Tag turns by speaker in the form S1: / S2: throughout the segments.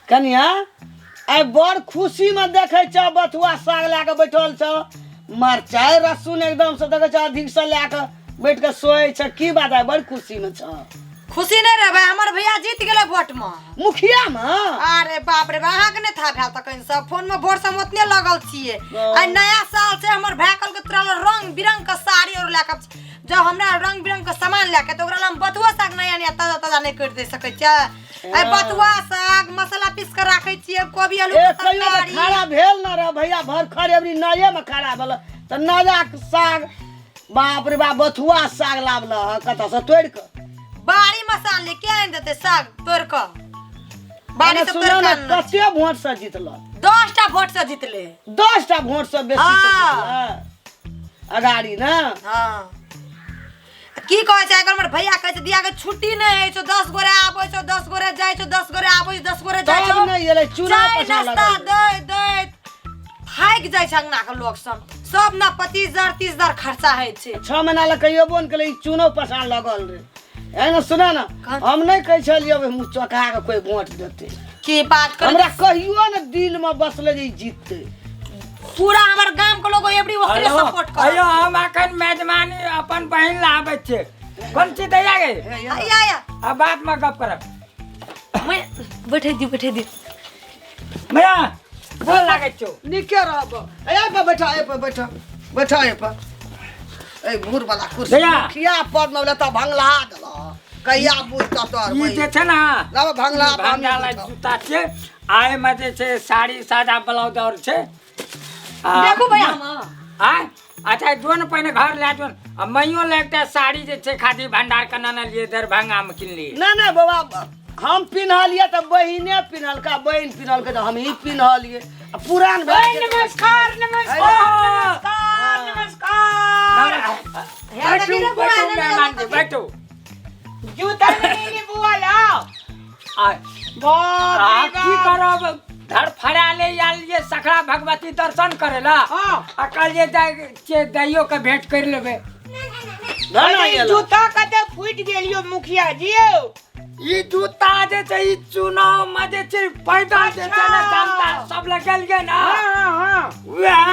S1: कनिया आइ बड़ खुशीमे देखै छौ बथुआ साग लए कऽ बैठल छौ, मरचाइ रसुन एकदम से देखै छौ अधिकसँ लए कऽ बैठ कऽ सोए छ। की बात है, बड़ खुशीमे छौ?
S2: खुशी नहि रहबै, हमर भैया जीत गेलै वोट मे
S1: मुखिया मे।
S2: अरे बाप रे बा, अहाँके नहि था भेल तखन सब फोन में भोर से हम ओतने लगल छियै। आइ नया साल छै, हमर भाय कहलकै तोरा लए रंग बिरंग के साड़ी और लए कऽ, जब हमरा रंग बिरंग के सामान लए के तऽ ओकरा लए हम बथुआ साग नया नया ताजा ताजा नहि करि दे सकै छियै? आइ बथुआ साग मसाला पीस के राखै छियै, कोबी आलू
S1: ए
S2: के
S1: कहियो तऽ
S2: तरकारी।
S1: खड़ा भेल न रह भैया, भर खर एबरी नये में खड़ा भेल तऽ नया के साग, बाप रे बाप, बथुआ साग लाबल ह कतऽ से तोड़ि कऽ?
S2: बाड़ी में से आनलियै, के आनि देतै साग तोड़ि कऽ? बाड़ी
S1: अरे
S2: से
S1: सुनो
S2: तोड़ि
S1: ने
S2: कऽ आनलहुँ।
S1: कते वोट से जीतल?
S2: 10टा वोट से जीतले।
S1: 10टा वोट से बेसी से
S2: हाँ।
S1: जीतल अगाड़ी ने।
S2: हाँ, की कहै छै, आइकाल्हि हमर भैया कहै छै दिया के छुट्टी नहि होइ छौ, 10 गोरे आबै छौ, 10 गोरे जाइ छौ, 10 गोरे आबै छौ, 10 गोरे जाइ
S1: तब
S2: छौ।
S1: नहि एलै चुनाव
S2: चाय
S1: पछा
S2: नाश्ता
S1: लगल।
S2: दै दैत थाकि जाइ छै अंगना के लोक सब, सब ने 25,000 30,000 खर्चा होइ छै।
S1: 6 महीना लए कहियो बोन केलै, ई चुनाव पछा लगल रे। एना सुना ने,
S2: कहाँ?
S1: हम नहि कहै छलियै मुँह चौका के कोई वोट देतै।
S2: की बात कर,
S1: हमरा कहियो ने दिल में बसलै जे ई जीततै।
S2: पूरा हमर गाम के लोग एवरी ओकरे
S3: हेलो
S2: सपोर्ट कर।
S3: अयो, हम अखन मेजबानी अपन बहिन ला आबै छियै। कोन चीज दैया गे?
S2: आया आया।
S3: आ बाद में गप करब।
S2: मैं बैठे दी, बैठे दी।
S3: भैया गोर लागै छौ।
S1: नीके रहब। ए पर बैठा, ए पर बैठा, बैठा ए पर, ए घूर वाला कुर्सी।
S3: भैया।
S1: मुखिया पद में त भंगला देल कहिया बुझत तोर?
S3: ई जे छै ने
S1: लाब भंगला पर हमही
S3: भंगला
S1: बैठब।
S3: जूता छै, आय में जे छै साड़ी सादा ब्लाउज और छै।
S2: देखू भैया हम
S3: आय अच्छा जो ने पहिने घर लए जो। आ मैयो लए एकटा साड़ी जे छै खादी भंडार के ननलियै, दरभंगा में किनलियै।
S1: ना ना बाबा, हम पिन्हलियै तऽ बहिने पिन्हलका, बहिन पिन्हलकै तऽ हमही पिन्हलियै आ पुरान भए गेल।
S4: नमस्कार नमस्कार नमस्कार नमस्कार।
S3: बैठू बैठू मेहमान जी, बैठू।
S4: जूता नहीं ले बुआ, लाओ।
S3: आ
S4: बाप
S3: आ
S4: रे
S3: की
S4: बाप।
S3: करब, धड़फड़ा ले आयल ये सखड़ा भगवती दर्शन करे ला।
S4: हाँ।
S3: आ कहलियै जाय छियै दैयो के भेंट कर लेबै।
S1: ना ना
S4: अरे
S1: गेल।
S4: जूता कते फूट गेल यो मुखिया जी यौ।
S3: ई जूता जे छै ई चुनाव में जे छै पैदल जे छै ने
S4: अच्छा।
S3: जनता सब लग गेल ने।
S4: हाँ हाँ हाँ।
S3: वएह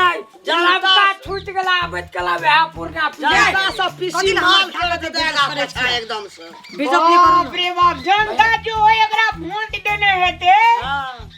S1: जनता
S3: जनता छूट गेला, आबैत गेला वएह पुरना
S1: जनता सब पीसी
S2: कथी लए
S1: माल
S2: हमर
S1: कर
S2: भाय
S1: दे देगा पछा एकदम से।
S2: बेइज्जत नहीं करू।
S4: बाप रे बाप, जनता जो है एकरा वोट देने हेते।
S1: हाँ।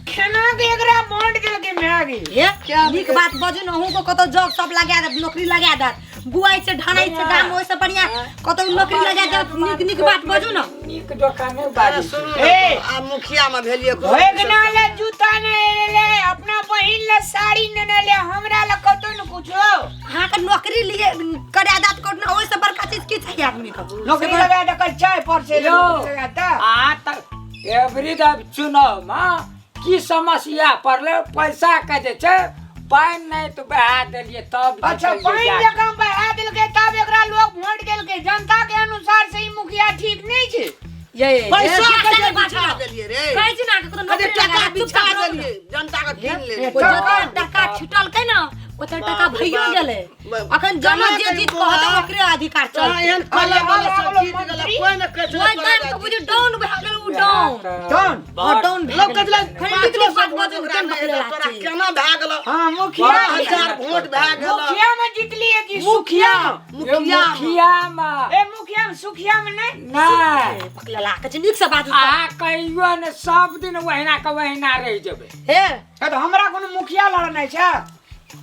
S4: केना के एकरा वोट देलके माय गे?
S2: हे, नीक बात बजू ने। अहूँ को कतौ जॉब सब लगा देत, नौकरी लगा देत। बुआइ छै, ढानै छै गाम में, ओहिसँ बढ़िया कतौ नौकरी लगा देत। नीक नीक बात बजू ने।
S3: नीक दोकान नहि बाजै छै।
S1: सुनू
S4: ए।
S1: ने, आ मुखिया में भेलिए
S4: भोगना ले जूता नहीं ले, अपना बहिन ले साड़ी ने ले, हमरा ले कतौ न कुछो।
S2: अहाँके नौकरी लिए करा देत कतौ, ओहिसँ बड़का चीज की चाहिए आदमी के?
S4: नौकरी लगा दे, कल चाय पर से
S3: यौ,
S4: लगा ता।
S3: आ तऽ एवरी जब चुनाव में की समस्या पड़लै, पैसा के जे छै पानि नहि तऽ बहा देलियै तब जे
S4: अच्छा
S3: छै जे
S4: पानि
S3: जा-
S4: जकाँ बहा देलकै तब एकरा लोग वोट देलकै। जनता के अनुसार से ई मुखिया ठीक नहीं छै।
S2: ये
S1: पैसा
S2: ये,
S1: के जे
S2: बात
S1: बिछा
S2: ना।
S1: देलिए रे।
S2: कहै छी ने अहाँके कतौ
S1: कते
S2: नौकरी
S1: टका
S2: लगा देत,
S1: बिछा
S2: चुपचाप रहू ने।
S1: देलिए जनता के कीन ले।
S2: ओ जते टका छिटलकै ने ओते टका भइयो गेलै। अखन जमा जे जीत कहतै ओकरे अधिकार
S1: तोरा
S2: चलतै।
S1: एहन कला वाला सब
S4: अरे
S1: जीत गेल,
S4: मंत्री।
S1: कोई न कहै छलै
S2: ओहि
S1: तोरा
S2: गाम के बुझू डाउन भए गेल, उ डाउन।
S4: डाउन।
S2: हाँ, डाउन भए
S1: लोक
S2: गेलै।
S1: कहै छलै
S2: खाली नीक नीक बात बजू ने, केन बकलेला
S1: तोरा
S2: छै।
S1: केना भए गेल?
S4: हाँ मुखिया
S1: 12,000 वोट भए गेल।
S4: मुखिया में जीतलिए कि
S1: मुखिया
S4: सुखिया?
S3: ये
S1: मुखिया
S3: मुखिया में।
S4: ए मुखिया में, सुखिया में नहीं।
S3: नहि
S2: बकलेला के छै, नीक से बाजू।
S3: अहाँ कहियो ने सब दिन ओहिना के ओहिना रहि जेबै।
S2: हे
S4: ए तो हमरा कोनो मुखिया लड़नाइ छै?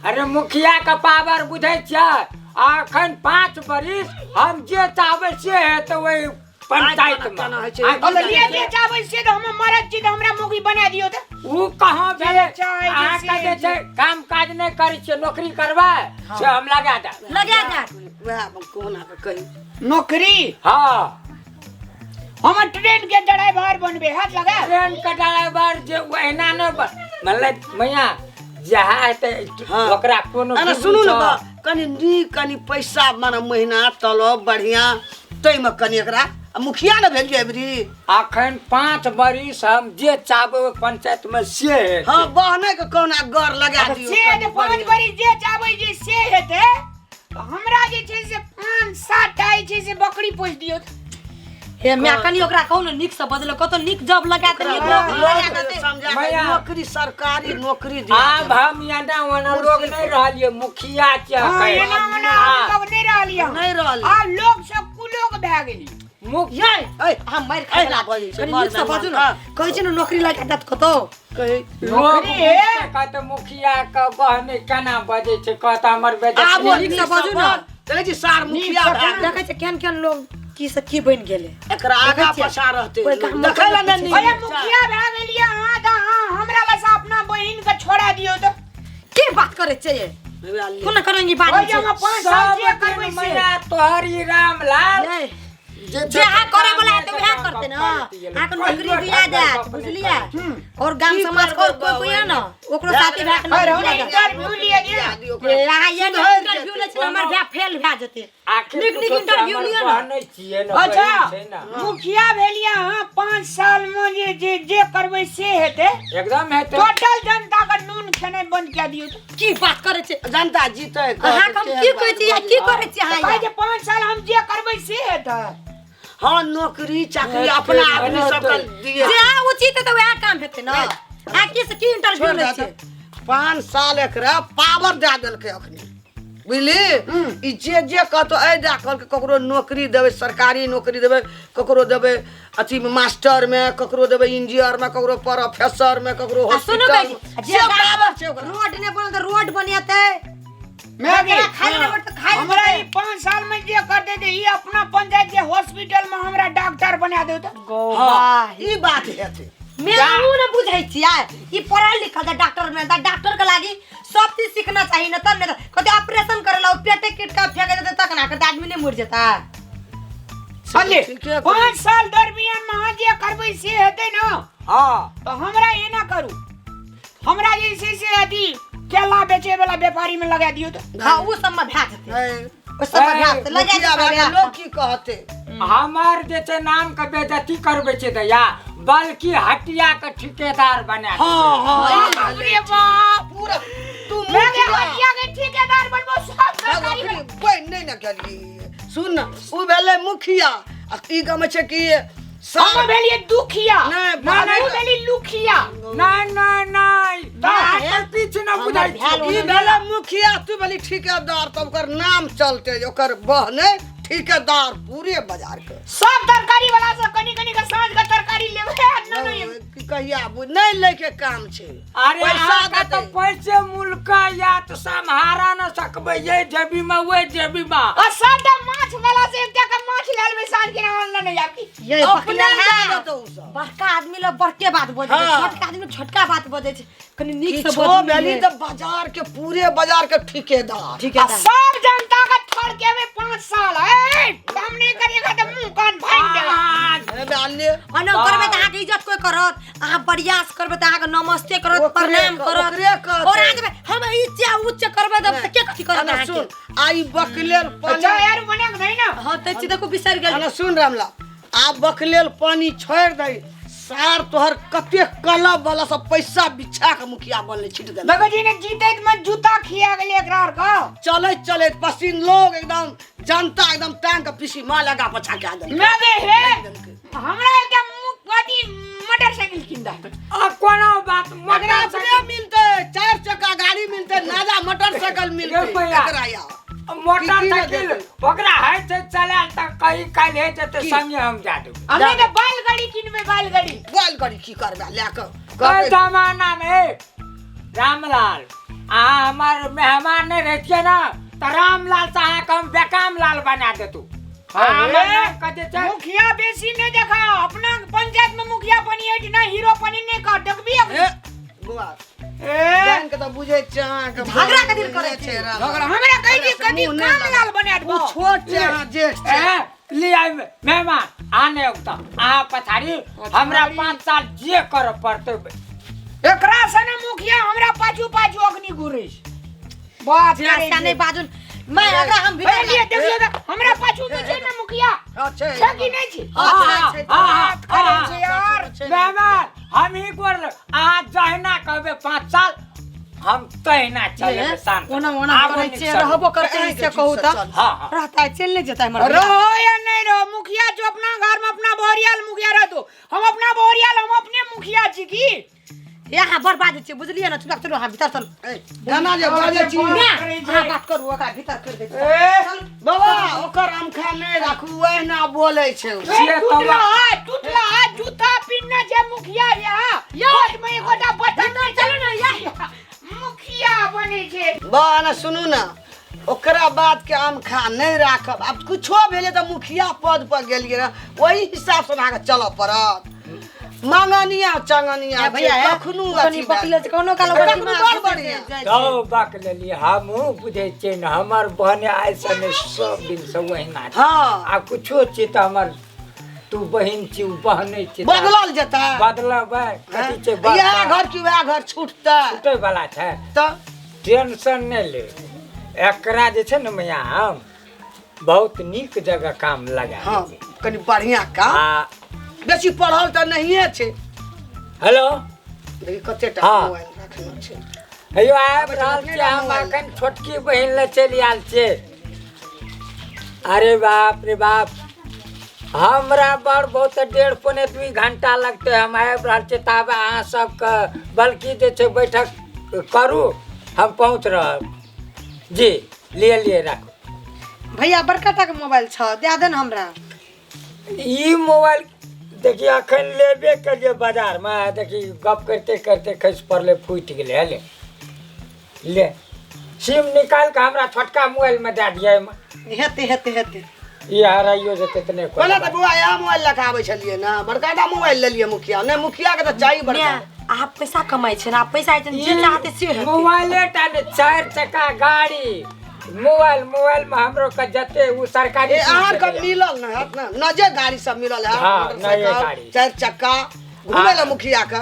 S3: अरे मुखिया के पावर बुझै छियै? अखन 5 बरिस हम जे चाहबै से हेतै ओहि पंचायत में।
S1: केना होइ छै?
S3: आ
S4: हम लिए जे चाहबै से तऽ हम मरद छी, तऽ हमरा मौगी बना दियौ तऽ।
S3: उ कहाँ भेलै?
S4: चाहै जे
S3: अहाँके
S4: से
S3: जे छै काम काज नहि करै छियै, नौकरी करबै से हम लगा देब।
S2: लगा देत।
S1: वएह कोना के कही
S4: नौकरी?
S3: हाँ।
S4: हम ट्रेन के ड्राइवर बनबे, हाथ लगा।
S3: ट्रेन के ड्राइवर जे ओहिना नहि मतलब मैया जहाँ हेतै
S1: हाँ।
S3: ओकरा कोनो
S1: अरे
S3: जुर्म
S1: सुनू ने
S3: छौ।
S1: बा, कनि नीक कनि पैसा माने महीना तलब बढ़िया ताहिमे कनि एकरा आ मुखिया ने भेलियै अबरी।
S3: अखन 5 बरिस हम जे चाहबै ओहि पंचायत में से हेतै।
S1: हाँ, बहने के कहुना गर लगा दियौ
S4: से
S1: कनि
S4: जे 5
S1: बढ़िया।
S4: बरिस जे चाहबै जे से हेतै तऽ हमरा जे छै से 5-7 टा जे छै से बकरी पोसि दियौ।
S2: हे माय, कनि ओकरा कहू ने नीक से बजलो, कतौ नीक जॉब लगा दे, नीक नौकरी लगा दे।
S1: समझा के
S3: भैया।
S1: नौकरी, सरकारी नौकरी दिया।
S3: आब हम एना ओना लोग नहीं रहलिए, मुखिया के।
S4: हाँ, एना ओना हम लोग नहीं रहलियै।
S1: नहीं रहलियै।
S4: आब लोग सब कुलोग भए गेली।
S3: मुखिया
S1: ऐ,
S2: अहाँ मारि खाय
S1: ऐ,
S2: ला
S1: बजै छै,
S2: कनि
S1: मार
S2: नीक से
S1: मार,
S2: बाजू ने।
S1: हाँ।
S2: कहै छी ने नौकरी लगा देत कतौ।
S1: कहै
S3: लोग
S4: नौकरी हे।
S3: कहते मुखिया के बहने केना बजै छै, कहता हमर बेटा।
S1: आब
S2: नीक से बाजू ने।
S1: देखै छी सार मुखिया भए गेल।
S2: देखै छै केहन केहन लोग की से की बनि गेलै।
S1: एकरा आगा
S2: देखै छियै।
S1: पछा रहतै
S2: कोइ काम
S1: देखै लए नहि नीक।
S4: अरे मुखिया भए गेलियै अहाँ तऽ अहाँ हमरा लग से अपना बहिन के छोड़ा दियौ तऽ।
S2: की बात करै छियै? कोना करेंगी बात?
S4: ओहि जे हम 5 साल
S3: सब
S4: जे करबै
S3: दिन
S4: से।
S3: मैया तोहरी रामलाल
S2: नहीं।
S3: जे
S2: जे अहाँ करे वाला है तो वएह करते ना। अहाँके नौकरी दिया देत, बुझलियै? और गाम
S1: की
S2: समाज
S1: करबै
S2: और कोई कोई है ना, ओकरो साथी भए के
S4: और
S2: नौकरी
S4: हम
S2: दिया देत।
S4: इंटरव्यू लिए जे।
S2: ए, अहाँ ये ने इंटरव्यू लै छी, हमर भाय फेल भए जेतै। नीक नीक इंटरव्यू लिअ ने।
S3: नहीं छियै ने।
S4: अच्छा,
S3: बहिन छै ने।
S4: मुखिया भेलियै अहाँ, 5 साल मे जे जे जे करबै से हेतै।
S3: एकदम हेतै।
S4: टोटल जनता के नून खेनाइ बंद कए दियौ तऽ।
S2: की बात करै छी?
S1: जनता जीतै।
S2: अहाँके हम की कहै छी? की करै छी अहाँ?
S4: कहै छै 5 साल हम जे करबै से हेतै।
S1: हाँ, नौकरी चाकरी अपना आदमी सबके दिए।
S2: जे अहाँ उचित है तऽ वएह काम हेतै ने। अहाँ की से की इंटरव्यू लै छियै?
S1: 5 साल एकरा पावर दए देलकै अखनी, बुझली? ई जे जे कहतो एहि दए कहलकै, ककरो नौकरी देबै, सरकारी नौकरी देबै, ककरो देबै अथी मास्टरमे, ककरो देबै इंजीनियरमे, ककरो प्रोफेसरमे, ककरो
S2: आ सुनू
S1: हॉस्पिटल।
S2: कहै छी,
S1: से
S2: जे
S1: पावर छै ओकरा।
S2: रोड नहि बनल तऽ रोड बनेतै।
S4: मैं
S2: एकरा खाइ लए नहि भेटतै, खाइ लए
S4: हमरा
S2: देतै।
S4: ई 5 साल में जे कर दे, ई अपना पंचायत के हॉस्पिटल में हमरा डॉक्टर बना दे तऽ।
S2: गो
S1: हाँ,
S2: बाह।
S1: ई बात हेतै।
S2: मैं उ ने बुझै छियै, ई पढ़ल लिखल छै, डॉक्टर में तऽ डॉक्टर के लागी सब चीज सीखना चाही ने, तब ने तऽ कते ऑपरेशन करेला, उ पेटे कीट का फेंक देतै तक ना करते, आदमी नहीं मर जेता?
S4: अले
S1: ठीके कहै।
S4: 5 साल दरमियान में अहाँ जे करबै से हेतै ने।
S3: हाँ।
S4: तऽ हमरा एना करू, हमरा जे छै से अथी केला बेचे वाला व्यापारी में लगा दियौ तऽ।
S2: हाँ, उ सब में भए जेतै।
S1: है,
S2: उ सब में भए जेतै, लगा
S1: मुखिया भए
S2: जेतै।
S1: गेल, लोग की कहतै?
S3: हमर जे छै नाम के बेइज्जती करबै छै दैया, बल्कि हटिया के ठिकेदार बना देबै।
S1: हाँ हाँ
S4: बाप रे बाप।
S1: पूरा तू
S4: मैं
S1: मुखिया
S4: हटिया के ठेकेदार बनबो सब सरकारी।
S1: बनि नहि ने गेलियै। सुन ने, उ भेलै मुखिया आ ई गमे छै कि
S4: हम
S1: सार
S4: भेलियै दुखिया।
S1: नहि,
S4: नहि, तू भेली लुखिया।
S3: नहीं नहीं नहीं, अहाँ किछु न बुझै
S2: भेल।
S3: छियै।
S1: ई भेलै मुखिया, तू भेली ठेकेदार, तब ओकर नाम चलते, ओकर बहने ठेकेदार पूरे बाजार के।
S4: सब तरकारी वाला से कनी कनी के साँझ के तरकारी लेबै आ न न।
S1: की कहिया नहि लैके काम छै।
S3: अरे
S1: पैसा
S3: अहाँके
S1: देतै।
S3: तऽ पैसे मुल्का या तऽ सम्हारा न सकबै, ये जेबी में ओहि जेबी में।
S4: आ सादा माछ वाला से एकटा के माछ ले लेबै साँझ के, ना न जाबी।
S2: ये
S1: अपने
S2: बकलेल
S1: दए
S2: है।
S1: देतौ उ सब।
S2: बड़का आदमी लग बड़के बात बजै छै,
S1: हाँ।
S2: छोटका आदमी छोटका बात बजै छै। कनि नीक से
S1: किछो
S2: बजू।
S1: भेली तऽ बाजार के, पूरे बाजार के ठेकेदार।
S2: ठीक
S4: आ
S2: है।
S4: सब जनता के थोड़ के अबै 5 साल ए काम नहीं करेगा तऽ मुंह कान भांग देगा।
S1: हे बाले।
S2: अना करबै तऽ अहाँके इज्जत कोइ करत? अहाँ प्रयास करबै तऽ अहाँके नमस्ते करत,
S1: ओकरे
S2: प्रणाम करत।
S1: ओकरे कहतै।
S2: और अहाँके हम ई चे उच्च करबै तऽ के कथी करत
S1: अना
S2: अहाँके?
S1: सुन, आई बकलेल पानी
S4: अच्छा यार, बना के नहीं ना।
S2: हाँ तऽ देखू, बिसरि गेल।
S1: अना सुन रामला, आब बकलेल पानी छोड़ि दे। सार तोहर कते क्लब वाला सब पैसा बिछा के मुखिया बनले, छिट देलक।
S4: देखो जी ने, जीते में जूता खिया गेलै एकरा आर का।
S1: चलैत चलैत पसीन लोग एकदम जनता एकदम टांग के पीसी माँ लगा पछा के देलकै।
S4: मैं बे हे, हमरा एकटा अथी मोटरसाइकिल किन दे।
S3: आ कोनो बात
S1: एकरा
S3: मोटरसाइकिल
S1: अपने मिलते, चार चक्का गाड़ी मिलते, नाजा मोटरसाइकिल मिलते।
S3: रे भैया।
S1: एकरा या
S3: मोटरसाइकिल
S1: की की
S3: ओकरा होइ छै चलायल तऽ कहीं काल्हि होइ जेतै, संगे हम जा देबै।
S4: हमे तऽ बैलगाड़ी किनबै, बैलगाड़ी।
S1: बैलगाड़ी की करबै लए कऽ?
S3: कोइ जमाना मे रामलाल अहाँ हमर मेहमान नहि रहितियै ने तऽ रामलाल से अहाँके हम बेकाम लाल बना देतू। हमर नाम कथी छै?
S4: मुखिया बेसी नहीं देखा, अपना पंचायत में मुखिया बनी है ना, हीरो बनी नहीं कर देखबी
S1: ए
S4: अभी।
S1: बुआ।
S4: ए
S1: जान के तऽ बुझै छै अहाँके।
S2: झगड़ा कथी लए करै
S1: छै राम?
S4: झगड़ा हमरा कहि दी कथी
S1: मुँह नहि
S4: काम
S1: लगा।
S4: लाल बना
S1: ओ
S4: देबो।
S1: छोट छै, अहाँ जेठ छै।
S3: ए लिया मेहमान आने उगता, अहाँ पछाड़ी हमरा 5 साल जे करऽ पड़तै।
S4: एकरा से ना मुखिया हमरा पाछू पाछू अग्नि घुरै छै बात करे।
S2: ऐसा नहीं बाजू मैं, अगर हम भीतर
S4: लिए देखियो तऽ हमरा पाछू में छै ना मुखिया।
S1: हाँ, छै।
S4: छै कि नहि छै?
S1: हाँ, छै, छै।
S4: बात करै छै यार।
S3: मेहमान हम ही कर, अहाँ जहिना कहबै 5 साल हम तहिना चलेबै शांत।
S2: ओना ओना
S3: आबो
S2: करै
S3: नीक
S2: छियै,
S3: सँ।
S2: रहबो करतै
S1: अहाँके
S2: से कहू
S1: ठीक सँ
S2: तऽ
S1: चल।
S3: हाँ, हाँ।
S2: रहता चलि नहि जेतै हमर भैया।
S4: रहो या नहीं रहो, मुखिया जो अपना घर में अपना बोरियाल मुखिया रहतो, हम अपना बोरियाल हम अपने मुखिया छी की।
S2: यहाँ बर्बाद छियै बुझलियै ने। चुपचाप चलू, अहाँ भीतर चलू।
S1: एना जे बाजै छी
S2: ना, अहाँ बात करू, ओकरा भीतर कर दै छी।
S4: ए,
S1: बाबा ओकर अमखा नहि राखू, ओहिना बोलै छै ओ।
S3: से तऽ
S4: टूटला हाथ, टूटला हाथ, जूता पिन्हने छै मुखिया यहाँ। कोट में एकोटा बटन नहीं चलू ना यहाँ। मुखिया बनै छै।
S1: बा ने सुनू ने, ओकरा बात के अमखा नहि राखब। आब कुछो भेलै तऽ मुखिया पद पर गेलियै ने, ओहि हिसाबसँ अहाँके चलऽ पड़त। मांगनिया चंगनिया
S2: ए भैया, ए,
S1: कखनो
S2: कनी
S1: अथी
S2: बकले छै, कोनो काल ओकर
S1: कखनो
S2: दिमाग
S1: बड़
S2: घुसि
S1: बढ़िया।
S2: जाइ छै।
S3: तो बक लेलियै, हमहूँ बुझै छियै ने, हमर बहन आइ से नहि सब दिनसँ ओहिना छै।
S1: हँ।
S3: आ कुछो छी तऽ हमर तू बहिन छी, ओ बहने छी,
S1: बदलल जेतै।
S3: बदलबै कथी छै?
S1: इएह घर कि वएह घर छूटतै?
S3: छूटै वाला छै
S1: तऽ
S3: टेंशन नहि ले। एकरा जे छै ने मैया, हम बहुत नीक जगह काम लगा
S1: हँ,
S3: देबै।
S1: कनि बढ़िया काम।
S3: आ
S1: बेसी पढ़ल तऽ नहिए छै।
S3: हेलो।
S1: देखी कते टा
S3: हँ।
S1: मोबाइल रखने छै।
S3: हेयो आबि
S1: आबै छै
S3: रहल
S1: अपने
S3: छियै हम।
S1: मोबाइल।
S3: एखन छोटकी बहिन लए चलि आयल छियै। अरे बाप रे बाप, हमरा बड़ बहुत 1.5 1.75 घंटा लगतै। हम आबि रहल छियै, ताबे अहाँ सबके बल्कि जे छै बैठक करू, हम पहुँच रहल जी। लिए लिए, राखू।
S2: भैया, बड़का टा के मोबाइल छ, दए दे ने हमरा।
S3: ई मोबाइल देखिए, अखन लेबे करिए बाजारमे, देखी गप करते करते खसि पड़लै, फूटि गेलै। हले ले, सिम निकालि कऽ हमरा छोटका मोबाइलमे दए दिअ एहिमे।
S2: हेतै हेतै हेतै।
S3: ई हराइयो जेतै तऽ नहि कोनो
S1: पहिले तऽ
S3: बात।
S1: बौआ इएह मोबाइल लऽ कऽ आबै छलियै ने, बड़का टा मोबाइल लेलियै मुखिया नहि, मुखिया के तऽ चाही बड़का।
S2: माय, आप पैसा कमाइ छै ने, आप पैसा छै ने, जे चाहते से हेतै।
S3: मोबाइले टा ने, चारि चक्का गाड़ी, मोबाइल, मोबाइलमे हमरो के जते ओ सरकारी
S1: ए अहाँ के
S3: चीज
S1: मिलल न हैत ने, न जे गाड़ी सब मिलल है?
S3: हाँ,
S1: मोटरसाइकिल,
S3: नये गाड़ी।
S1: चारि चक्का घूमे ला मुखिया के।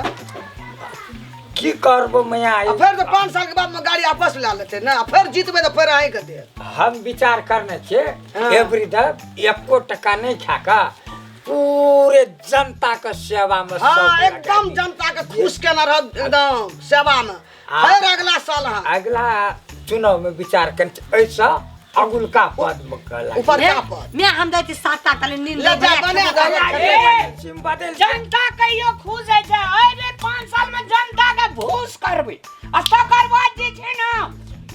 S3: की करबो मैया?
S1: आ फेर तऽ 5 साल के बाद में गाड़ी आपस लए लेतै ने, आ फेर जीतबै तऽ फेर अहीं के देत।
S3: हम विचार करने छियै,
S1: हाँ।
S3: एवरी दब एको टका नहीं खाका पूरे जनता के सेवा में
S1: हाँ,
S3: सब
S1: एकदम
S3: लगा
S1: जनता के खुश केने रहत एकदम सेवा में। फेर अगला साल अहाँ
S3: दी। अगला चुनाव में विचार करने ऐसा अगुलका पद में कहला।
S1: ऊपरका पद।
S2: मैं हम जाइ छी 7 टा ताले नींद।
S1: ले जा, बना दे।
S4: ए,
S3: सिम बदल।
S4: जनता कहियो खुश होइ छै? एहि बेर 5 साल में जनता के भूस करबै आ तकर बाद जे छै ने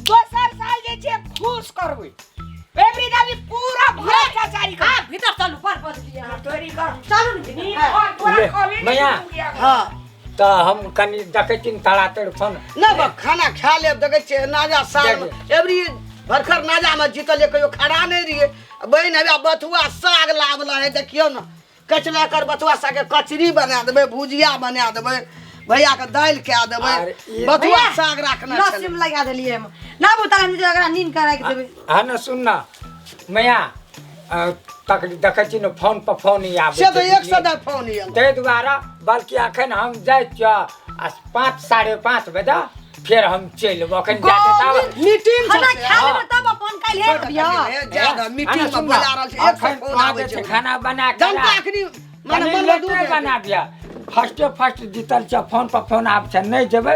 S4: दोसर साल जे छै खुश करबै। एबरी दाबी पूरा भ्रष्टाचारी कर।
S2: हाँ, भीतर चलू, पर बदलिए अहाँ।
S4: तोरी कर।
S2: चलू ने भीतर।
S4: नीक
S2: हाँ।
S4: और तोरा
S3: ले,
S4: कहबे नहि
S3: मैया।
S4: मुखिया के।
S1: हाँ।
S3: तऽ हम कनि देखै छी तड़ातड़ फोन।
S1: नहि बा, खाना खा लेब। देखै छियै नाजा साल में एबरी भरखर नाजा में जीतल कहियो खड़ा नहि रहियै। बहिन हवे बथुआ साग लाबल है, देखियौ ने, कचला कर बथुआ साग के कचरी बना देबै, भुजिया बना देबै, भैया के दालि कए देबै।
S3: आर ई-
S1: बथुआ साग राखने
S2: नौ
S1: छलै।
S2: सिम लगा देलियै हम, लाबू ताले, हम जे ओकरा नींद करा के देबै।
S3: हाँ न, सुन न मैया, तक देखै छी ने फोन पर फोन ही आबै
S1: से तऽ
S3: छै।
S1: एक सदा फोन आयल।
S3: ताहि दुआरे बल्कि अखन हम जाइ छियै आ 5, 5:30 बजे फेर हम चलि एबो। अखन जा देता।
S1: मीटिंग
S2: खाना
S1: छै।
S2: खा लेबै तब अपन काल्हि हेत भैया।
S1: ज्यादा मीटिंग में बोला रहल छै, एक सौ फोन आबै छै।
S3: खाना बना के
S1: जनता अखनी माने मन में दूर
S3: बना दिया। फर्स्टे फर्स्ट जीतल छै, फोन पर फोन आबै छै, नहि जेबै।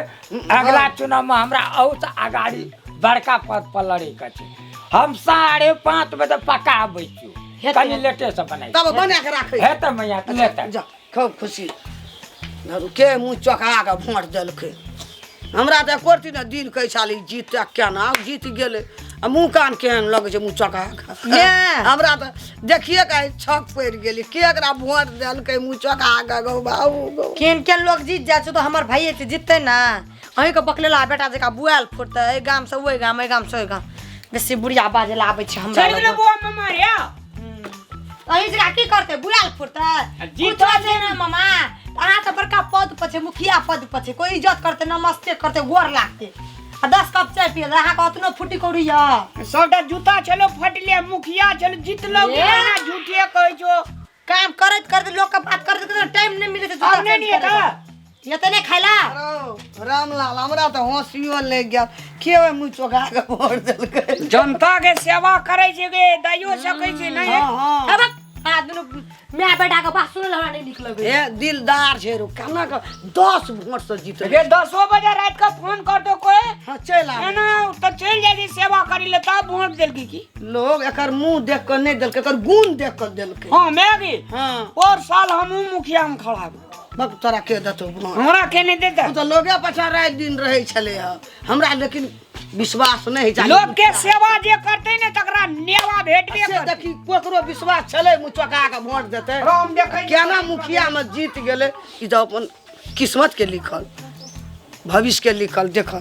S3: अगला चुनाव में हमरा औस अगाड़ी बड़का पद पर लड़े के छै। हम 5:30 बजे पक्का आबै छियौ।
S2: हेतै,
S3: कनि
S2: हेतै।
S3: लेटे से बनाइ।
S1: तब बना के राखै।
S3: हेतै मैया, लेते।
S1: जा, खूब खुशी धरू के मुँह चौका के भोट देलकै। हमरा तऽ एको रत्ती ने दिल कहै छल ई जीत केना जीत गेलै, आ मुँह कान केहन लगै छै मुँह चौका के।
S2: ने।
S1: हमरा तऽ देखिए के आइ छक पड़ि गेली, के एकरा भोट देलकै मुँह चौका के, गौ बाबू गौ।
S2: केहन केहन लोग जीत जाइ छै, तऽ हमर भाइये छै, जीततै ने। अहीँके बकलेला बेटा जकाँ बुआयल फुटतै, एहि गामसँ ओहि गाम, एहि गामसँ ओहि गाम, बेसी बुढ़िया बाजै लए आबै छै हमरा
S4: चलि गेलै
S2: लग।
S4: बौआ मामा रे।
S2: अहीं जकाँ की करतै, बुआयल फुटतै।
S4: जीत
S2: कुछो छै ने मामा, अहाँ तऽ बड़का पद पर छै, मुखिया पद पर छै, कोइ इज्जत करतै, नमस्ते करतै, गोर लागतै आ 10 कप चाय पियत। अहाँके ओतनो फुटी कौड़ी यऽ?
S4: सबटा जूता छलो फटले, मुखिया छलो जीतलो।
S2: ए?
S4: ना, झूठे कहै छो।
S2: काम करैत करैत, लोकके बात करैत करैत टाइम नहि मिलै छै जूता
S4: आब नहि
S2: चेंज
S4: निये
S2: करैके। ये तऽ नहि खाइला।
S1: रौ, रामलाल, हमरा तऽ हँसियो लागि गेल, के ओहि मुँह चौका के भोट देलकै?
S4: जनता के सेवा करै छै गे, दैयो सकै छै नहि।
S1: हँ हँ।
S2: अब आ दुनू माय बेटा के बात सुनल हमरा नहीं नीक लगे।
S1: ए दिलदार छै रो, केना के 10 वोट से जीतल।
S4: रे 10 बजे रात के फोन कर दो कोई।
S1: हाँ चलि आबै।
S4: एना तो चलि जाइ छी सेवा करी ले तब वोट देलकी की।
S1: लोग एकर मुंह देख के नहीं देलकै, एकर गुण देख के देलकै।
S4: हाँ मैगी।
S1: हाँ।
S4: और साल हमहूँ मुखिया में खड़ा हेबै।
S1: बक तोरा के देतौ वोट?
S4: हमरा के नहीं देतै?
S1: ओ तऽ लोगे पछा राति दिन रहै छलै हँ, हमरा लेकिन विश्वास नहि होइ छै।
S4: लोग के सेवा जे करतै ने तकरा नेवा भेटबे
S1: से
S4: करतै।
S1: देखी ककरो विश्वास छलै मुचका के वोट देतै?
S4: राम देखै छी।
S1: केना मुखिया में जीत गेलै, ई तऽ अपन किस्मत के लिखल, भविष्य के लिखल। देख